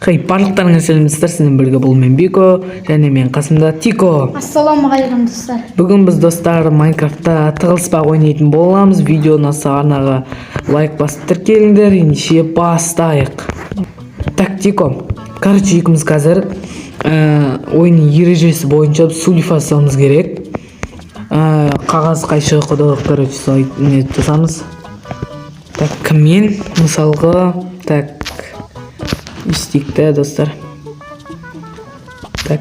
Хей, барлықтарыңа сәлеметсіздер, сіздермен бірге бұл мен Бико және мен қасымда Тико. Ассалаумағалейкум, достар. Бүгін біз, достар, Майнкрафтта тығылыспақ ойнайтын боламыз. Видео ұнаса, арнаға лайк басып тіркеліңдер. Ендеше бастайық. Так, Тико, короче, екеуміз қазір ойынның ережесі бойынша сулифа жасауымыз керек. Қағаз, қайшы, құдық, короче, солай не жасамыз. Так, кіммен мысалға, так, істейік та, достар. Так,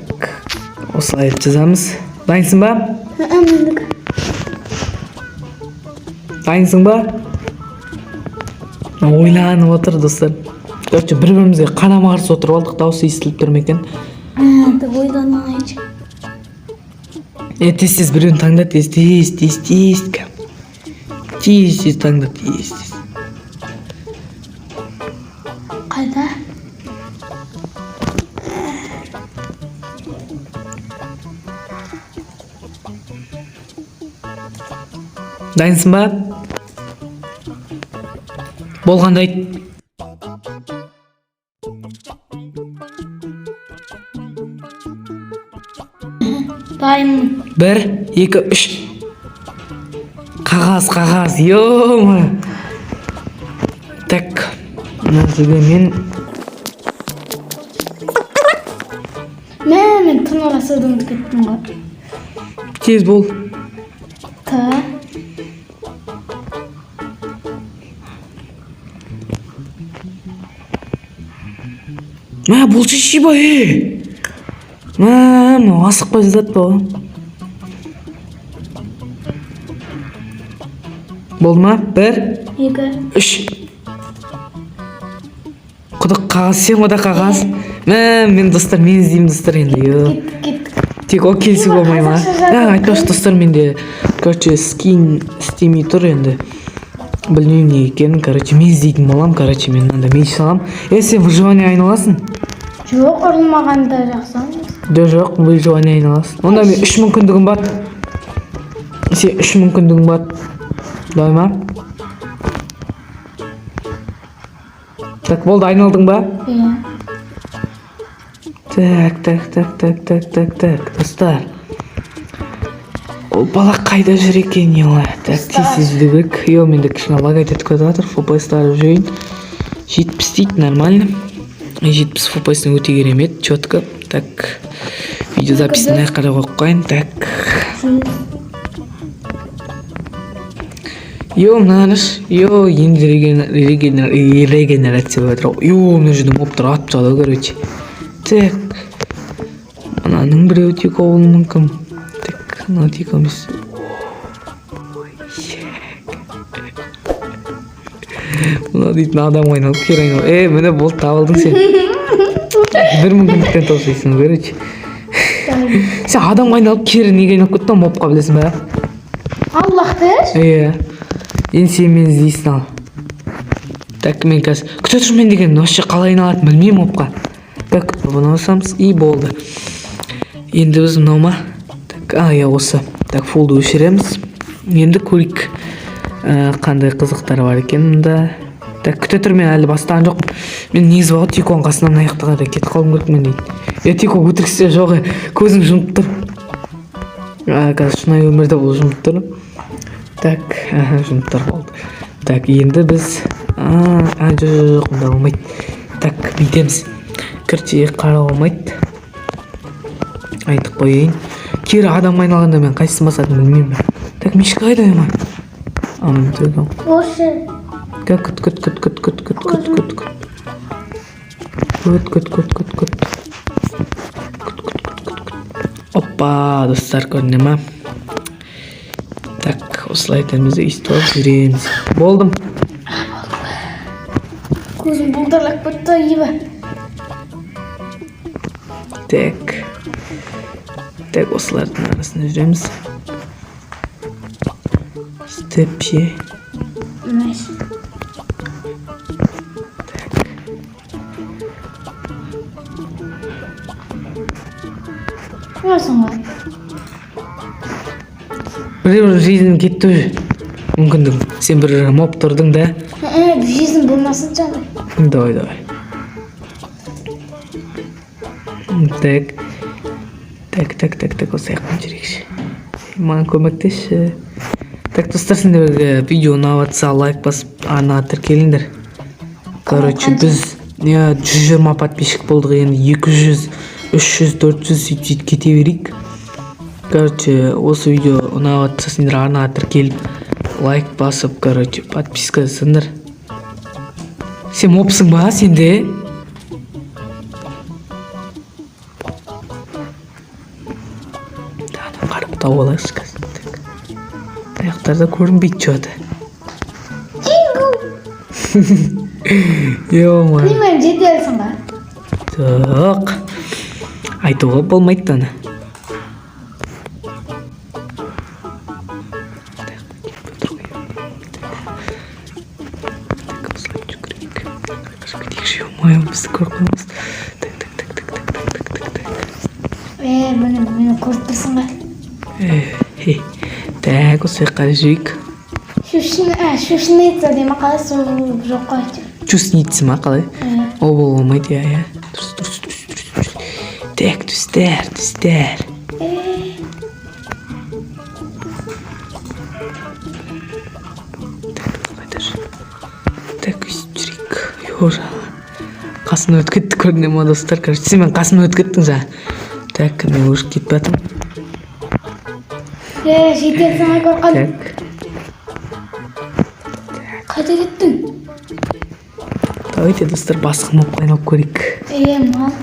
осылай жазамыз. Дайынсың ба? Мендікі. Дайынсың ба? Ойланып отыр, достар. Короче, бір бірімізге қарама қарсы отырып алдық. Дауысы естіліп тұр ма екен? Енді ойланайыншы. Е, тез, тез біреуін таңда, тез, тез, тез, тез, кәм. Тез, тез таңда, тез, тез. Қайда? Дайынсың ба? Болғанда айт. Дайынмын. Бір, екі, үш. Қағаз, қағаз, ё. Так, мына жерде мен Мә, мен тын арасуды ұмытып кеттім ғой. Тез бол. Т. Мә, бұл шеші ба, е? Мә, мынау асықпай жазады ба? Болды ма? Бір, Екі. үш. Құдық, қағаз, сен ғой да қағаз. Мә, мен, достар, мен іздеймін, достар, енді. Ё. Кеттік, кеттік. Тек ол келісуге болмай ма? Қазақша жазу. А, айтпақшы, достар, менде, короче, скин істемей тұр енді. Білмеймін не екенін, короче, мен іздейтін боламын, короче, мен мынандай меч саламын. Е, сен выживание айналасың? Жоқ, ұрылмаған да жақсы. Жоқ, жоқ, выживание айналасың. Онда мен үш мүмкіндігім бар. Сен үш мүмкіндігің бар. Давай ма? Так, болды, айналдың ба? Иә. Так, так, так, так, так, так, так, достар. Ол бала қайда жүр екен, ела? Так, тез, тез іздеу керек. Йо, менде кішкене лагать етіп кетіп жатыр. FPS-тар жүрейін. 70 дейді, нормально. 70 FPS-ің өте керемет, четко. Так, видеозапись мына жаққа қарай қойып қояйын. Так. 100. Йо, мынаны қарашы. Йо, енді регенерация болып жатыр ғой. Йо, мына жерде мобтар атып тастады, короче. Так. Мынаның біреуі тико болуы мүмкін. Так, мынау тико емес. Ой, мынау дейтін адамға айналып, кері айналып. Е, міне, болды, табылдың сен. Бір мүмкіндіктен тосайсың, короче. Сен адамға айналып, кері неге айналып кеттің мобқа, білесің ба? Аллах деш. Иә. Енді сен мені іздейсің ал. Так, мен қазір. Күте тұр, мен деген вообще қалай айналатынын білмеймін мобқа. Так, бұны басамыз и болды. Енді біз мынау ма? Так, а, иә, осы. Так, фулды өшіреміз. Енді көрейік. Қандай қызықтар бар екен мұнда. Так, күте тұр, мен әлі бастаған жоқпын. Мен негізі бар ғой, Тиконың қасынан мына жақта қарай кетіп қалуым керек мен дейді. Е, Тико, өтірік істе, жоқ, е, көзің жұмып тұр. А, қазір шынайы өмірде бұл жұмып тұр. Так, аха, жұмып тұр, болды. Так, енді біз а, жоқ, жоқ, жоқ, мұнда болмайды. Так, бүйтеміз. Короче, қарауға болмайды. Айтып қояйын. Кері адамға айналғанда мен қайсысын басатынымды білмеймін. Так, мишка қайда ема? А, міне тұр екен. Осы. Так, күт, күт, күт, күт, күт, күт, күт, күт, күт. Күт, күт, күт, күт, күт. Күт, күт, күт, күт, күт. Опа, достар, көріне ма? Так, осылай етеміз де өйстіп алып жүреміз. Болдым. Көзім бұлдырлап кетті, ебі. Так. Так, осылардың арасында жүреміз. Степ ше. Мәш. Так. Көрсің ғой. Біреу жизнь кетті уже. Мүмкіндігім. Сен бір моб тұрдың да. Жизнь болмасын жаным. Давай, давай. Так, так, так, так, так, осы жақпен жүрейікші. Маған көмектесші. Так, достар, сендерге видео ұнап жатса, лайк басып, арнаға тіркеліңдер. Короче, Қанша? біз иә 120 подписчик болдық, енді 200, 300, 400, сөйтіп сөйтіп кете берейік. Короче, осы видео ұнап жатса, сендер арнаға тіркеліп, лайк басып, короче, подписка жасаңдар. Сен мопсың ба сенде? Ана қарап тауып алайықшы қазір. Так. Аяқтарда көрінбейді че-то. Ё-моё. Білмеймін, жеделсің ба? Жоқ. Айтуға болмайды оны. Так, осылай жүгірейік. Қашып кетейікші, ё-моё, бізді көріп қоймас. Так, так, так, так, так, так, так, так, так. Е, міне, мені көріп тұрсың ба? Хе. Так, осы жаққа жүрейік. Шушница дей ма, қалай, сол жоқ қой әйтеуір. Чувствуется ма, қалай? Е. Ол бола алмайды, иә, иә. Дұрыс, дұрыс, дұрыс, дұрыс, дұрыс. Так, достар, достар. Е, Так, қайда жүр? Так, өйстіп жүрейік. Йо, жаңа. Қасымнан өтіп кетті, көріне ма, достар? Короче, сен менің қасымнан өтіп кеттің жаңа. Так, мен уже кетіп жатырмын. Е, жеделсің ғой, көріп қалдым. Так, Қайда кеттің? Давайте, достар, басқа мопқа айналып көрейік. Е, мал.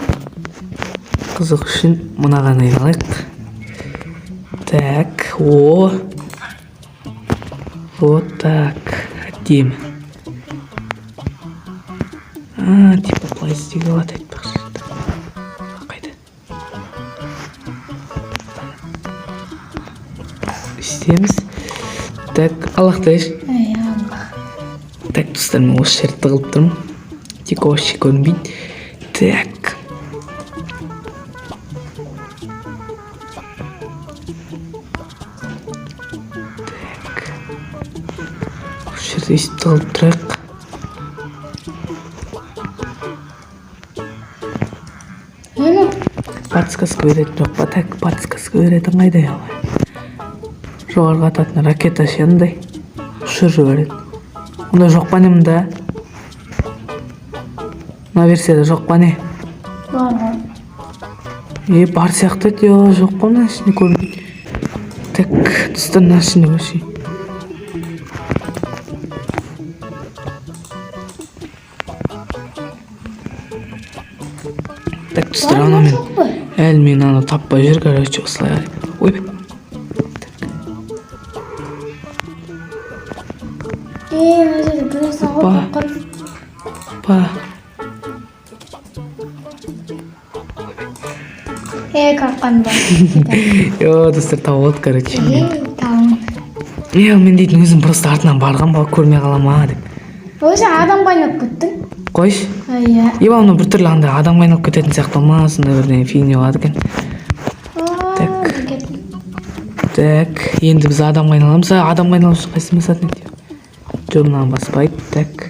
Қызық үшін мынаған айналайық. Так, о. Вот так. Әдемі. А, типа былай істеуге болады айтпақшы. Қайда? Істейміз. Так, алақтайшы. Ей, Алла. Так, достар, мен осы жерде тығылып тұрмын. Тек вообще көрінбейді. Так. Так. Осы жерде өйстіп тығылып тұрайық. Міне. Подсказка беретін жоқ па? Так, подсказка беретін қайда я? Жоғарыға ататын ракета ше, андай. Ұшырып жібереді. Ондай жоқ па не мында? Мына версияда жоқ па не? Бар ғой. Е, бар сияқты еді, жоқ қой, мына ішінде көрінбейді. Так, достар, мына ішінде вообще. Так, достар, Бар ана ма, мен жоқ па? әлі мен аны таппай жүр, короче, осылай. Ой, Е, мына жерде біреусің ғой, Ба. көріп қалдым. Па. Е, көріп қалдым ба. Йо, достар, тауып алдық, короче. Е, тауым. Е, мен дейтін өзім просто артынан барған ба, көрмей қала ма деп. Өзі адамға айналып кеттің. Қойшы. Иә. Е, мынау біртүрлі андай адамға айналып кететін сияқты ма, сондай бірдеңе фигня болады екен. Так. Кеттім. Так, енді біз адамға айналамыз. А, адамға айналу үшін қайсысын басатын еді? Жоқ, мынаны баспайды. Так.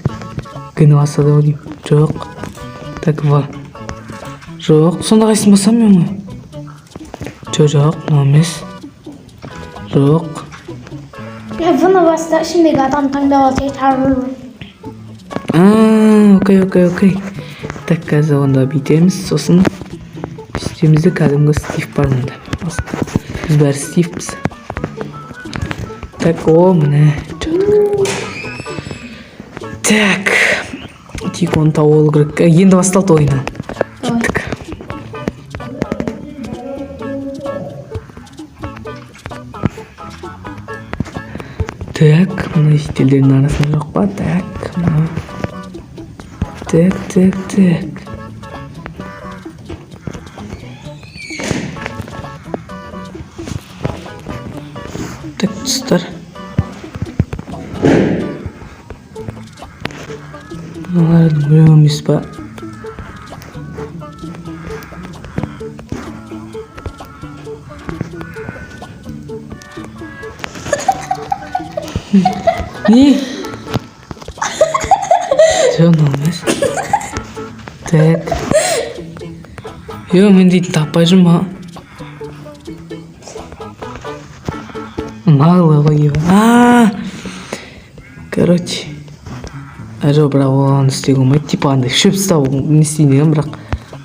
Г-ні басады ау деймін. Жоқ. Так, В. Жоқ, сонда қайсысын басамын мен ғой? Жоқ, жоқ, мынау емес. Жоқ. Е, бұны баста, ішіндегі адам таңдап алса. А, окей, окей, окей. Так, қазір онда бүйтеміз, сосын үстемізде кәдімгі Стив бар мында. Біз бәрі Стивпіз. Так, о, міне. Так. Тек оны тауып алу керек. Енді басталды ойын. Кеттік. Так, мына шетелдердің арасында жоқ па? Так, мына. Так, так, так. Так, достар. Мыналардың біреуі емес па? Не? Жоқ, мынау емес. Так. Йо, мен дейтін таппай жүрмін ба. Наглый ғой, ебать. А, короче. А, жоқ, бірақ оған істеуге болмайды. Типа андай шөп ұстап не істейін деген, бірақ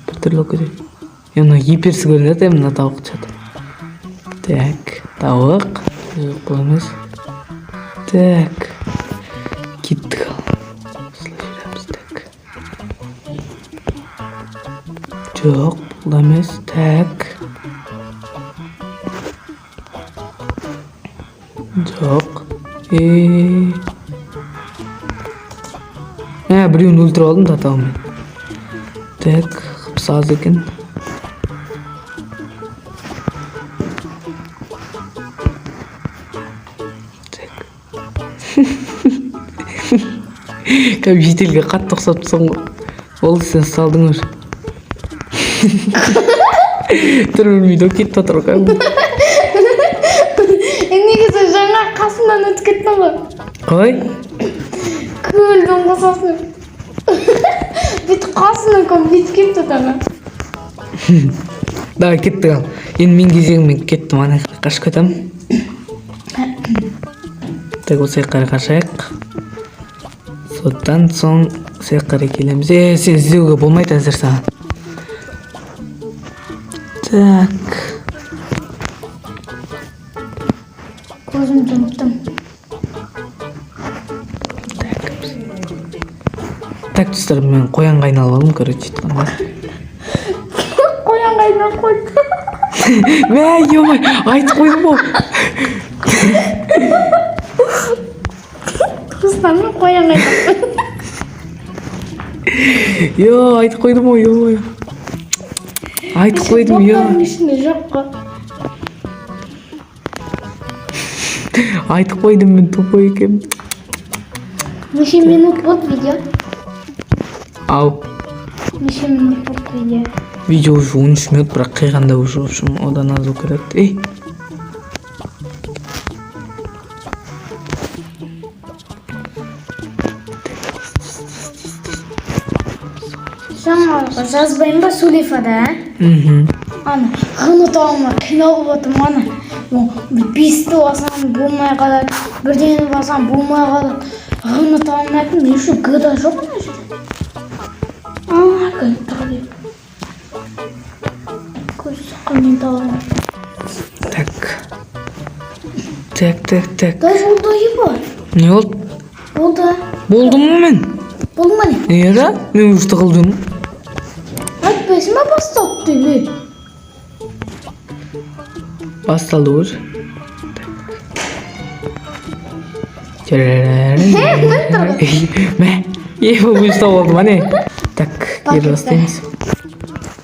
біртүрлі болып кетеді. Е, мына гиперсі көрінеді, е, мына тауық что-то. Так, тауық. Жоқ, бұл емес. Так. Кеттік ал. Осылай жүреміз, так. Жоқ, бұл да емес. Так. Жоқ. Е. Ә, біреуін өлтіріп алдым да таумен. Так, қыпсы аз екен. Так. Кәдімгі жителге қатты ұқсап тұрсың ғой. Болды, сен салдың уже. Түрі білмейді ғой, кетіп жатыр ғой кәдімгі. Е, негізі жаңа қасымнан өтіп кеттің ғой. Қалай? Күлдің ғой сосын. Бүйтіп қасымнан кәдімгі бүйтіп келіп жатыр. Давай, кеттік ал. Енді мен кезегім, мен кеттім, ана жаққа қашып кетемін. Так, осы жаққа қарай қашайық. Содан соң осы жаққа қарай келеміз. Е, сен іздеуге болмайды әзір саған. Так. Көзім жұмып. Так. Так, достар, мен қоянға айналып алдым, короче, айтқанда. Қоянға айналып қойды. Мә, ё, айтып қойдым ғой. Достар, мен қоянға айналып қойдым. Йо, айтып қойдым ғой, ё. Айтып қойдым, ё. Боқтардың ішінде жоқ қой. Айтып қойдым, мен тупой екенмін. Неше минут болды видео? Ау. Неше минут болды видео? Видео уже 13 минут, бірақ қиғанда уже, в общем, одан аз болып кетеді. Ей. Жаңа жазбаймын ба Сулифада, ә? Мхм. Ана, ғыны таба алмай қиналып отырмын ана. О, бесті бассам болмай қалады, бірдеңені бассам болмай қалады. Ғыны таба алмайтын, еще г да жоқ ана жерде. А, кіліп тұр деп. Көз соққанмен таба алмаймын. Так. Так, так, так. Да болды ебо. Не болды? Болды. Болдым ғой мен. Болды ма не? Не да? Мен уже тығылдым. Айтпайсың ба басталды деп, ей? Басталды уже. Мә, е, өзі тауып алдым, әне. Так, кері бастаймыз.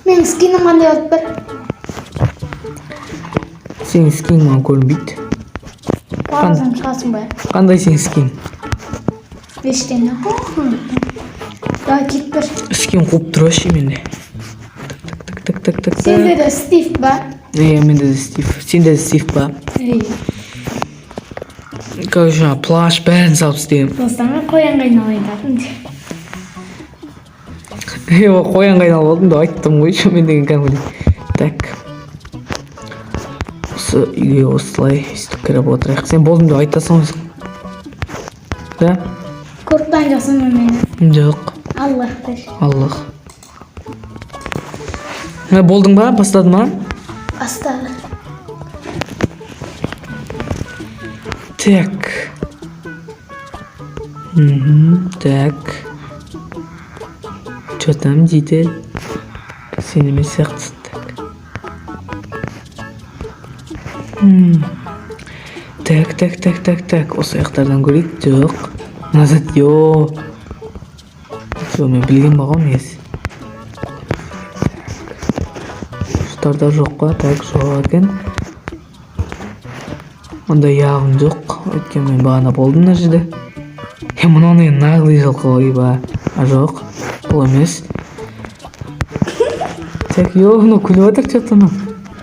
Менің скинім қандай болып тұр? Сенің скин маған көрінбейді. Барасың, шығасың ба? Қандай сенің скин? Ештеңе. Давай, кет бір. Скин қуып тұр вообще менде. Так, так, так, так, так, так. Сенде де Стив ба? Е, менде де Стив. Сенде де Стив па? Ей. Короче, жаңа плащ бәрін салып істегенмін. Достар, мен қоянға айналайын дедім. Е, қоянға айналып алдым деп айттым ғой еще мен деген кәдімгідей. Так. Осы үйге осылай өйстіп кіріп отырайық. Сен болдым деп айтасың ғой. Да? Көріп тұрған жоқсың ба мені? Жоқ. Аллах дер. Аллах. Мә, болдың ба? Бастады ма? Бастады. Так. Мгм, так. Чё там, житель? Сен емес сияқтысың, так. Так, так, так, так, так. Осы аяқтардан көрейік. Жоқ. Назад, йо. Жоқ, мен білген ба ғой негізі. Ұштарда жоқ па? Так, жоқ екен. Онда яғым жоқ. Өйткені мен бағана болдым мына жерде. Е, мынау не наглый жылқы ғой, ба. А, жоқ. Бұл емес. Так, йо, мынау күліп жатыр чё-то мынау.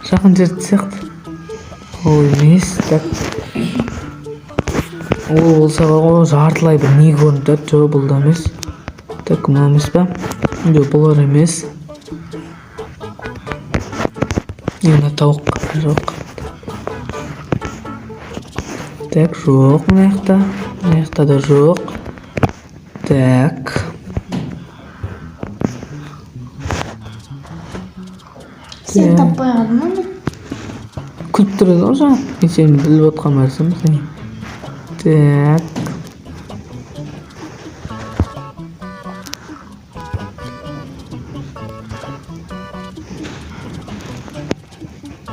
Жақын жерде сияқты. Ол емес, так. Ол болса ғой, жартылай бір не көрініп тұрады. Жоқ, бұл да емес. Так, мынау емес па? Жоқ, бұлар емес. Не, мына тауық жоқ. Так, жоқ мына жақта. Мына жақта да жоқ. Так. Сен таппай қалдың ба не? Күліп тұр еді ғой жаңа. Мен сені біліп отқан нәрсем сен. Так.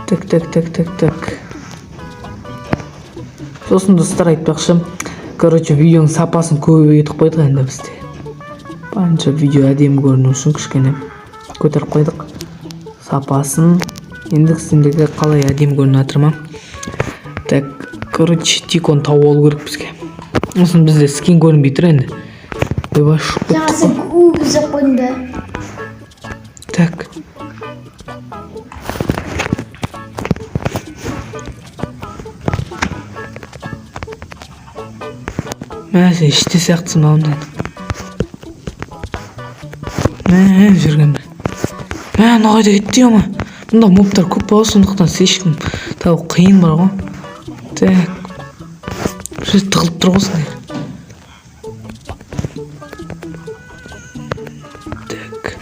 Так, так, так, так, так. Сосын, достар, айтпақшы, короче, видеоның сапасын көбейтіп қойдық енді бізде. Барынша видео әдемі көріну үшін кішкене көтеріп қойдық сапасын. Енді сендерге қалай, әдемі көрініп жатыр ма? Так, короче, Тикон тауып алу керек бізге. Сосын бізде скин көрінбей тұр енді. Ойбай, ұшып Жаңа кеттік сен қой. көп іздеп қойдың да. Так. Мә, сен іште сияқтысың мынаудан. Мә, жүрген бір. Мә, мынау қайда кетті ема? Мұнда мобтар көп болады, сондықтан слишком табу қиын бар ғой. Так. Бір жерде тығылып тұр ғой сендер. Так.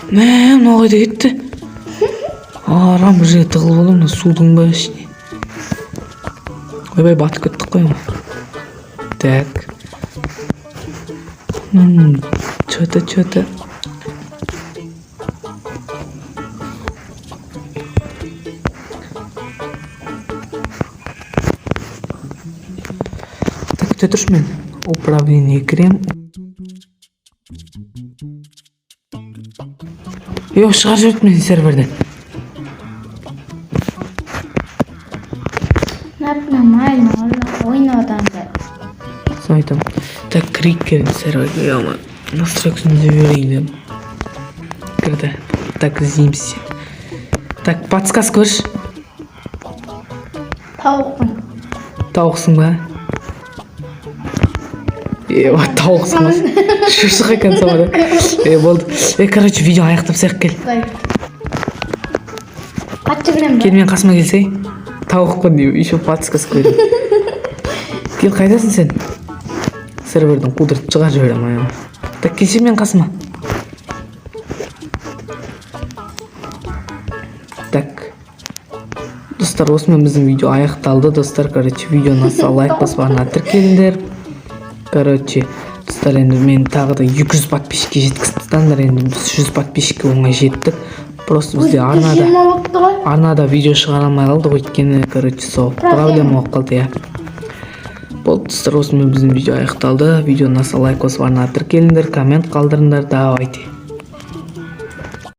Мә, мынау қайда кетті? Арам, бір жерге тығылып алды, мына судың ба ішіне. Ойбай, батып кеттік қой ема. Так. Чё-то, чё-то. Так, күте тұршы, мен управление кірем. Йо, шығарып жіберді мені серверден. Нормально, ойнап да. Соны айтамын. Так, кірейік кірді серверге, ема. Настройкасын жіберейін дедім. Кірді. Так, іздейміз сені. Так, подсказка берші. Тауықпын. Тауықсың ба? Е, тауықсың ба? Шыршық екен саған. Е, болды. Е, короче, видео аяқтап тастайық, кел. Былай. Қатты жүгіремін Кел, ба? мен қасыма келсей. Тауықпын деп еще подсказка беремін. Кел, қайдасың сен? Серверден қудыртып шығарып жіберемін аяғыма. Так, келсе мен қасыма. Так. Достар, осымен біздің видео аяқталды. Достар, короче, видео ұнаса, лайк басып, арнаға тіркеліңдер. Короче, достар, енді мен тағы да 200 подписчикке жеткізіп тастаңдар. Енді біз 100 подписчикке оңай жеттік. Просто бізде арнада 120 болыпты ғой. арнада видео шығара алмай қалдық, өйткені, короче, сол Проблема. проблема болып қалды, иә. Болды, достар, осымен біздің видео аяқталды. Видео ұнаса, лайк басып, арнаға тіркеліңдер, коммент қалдырыңдар. Давайте.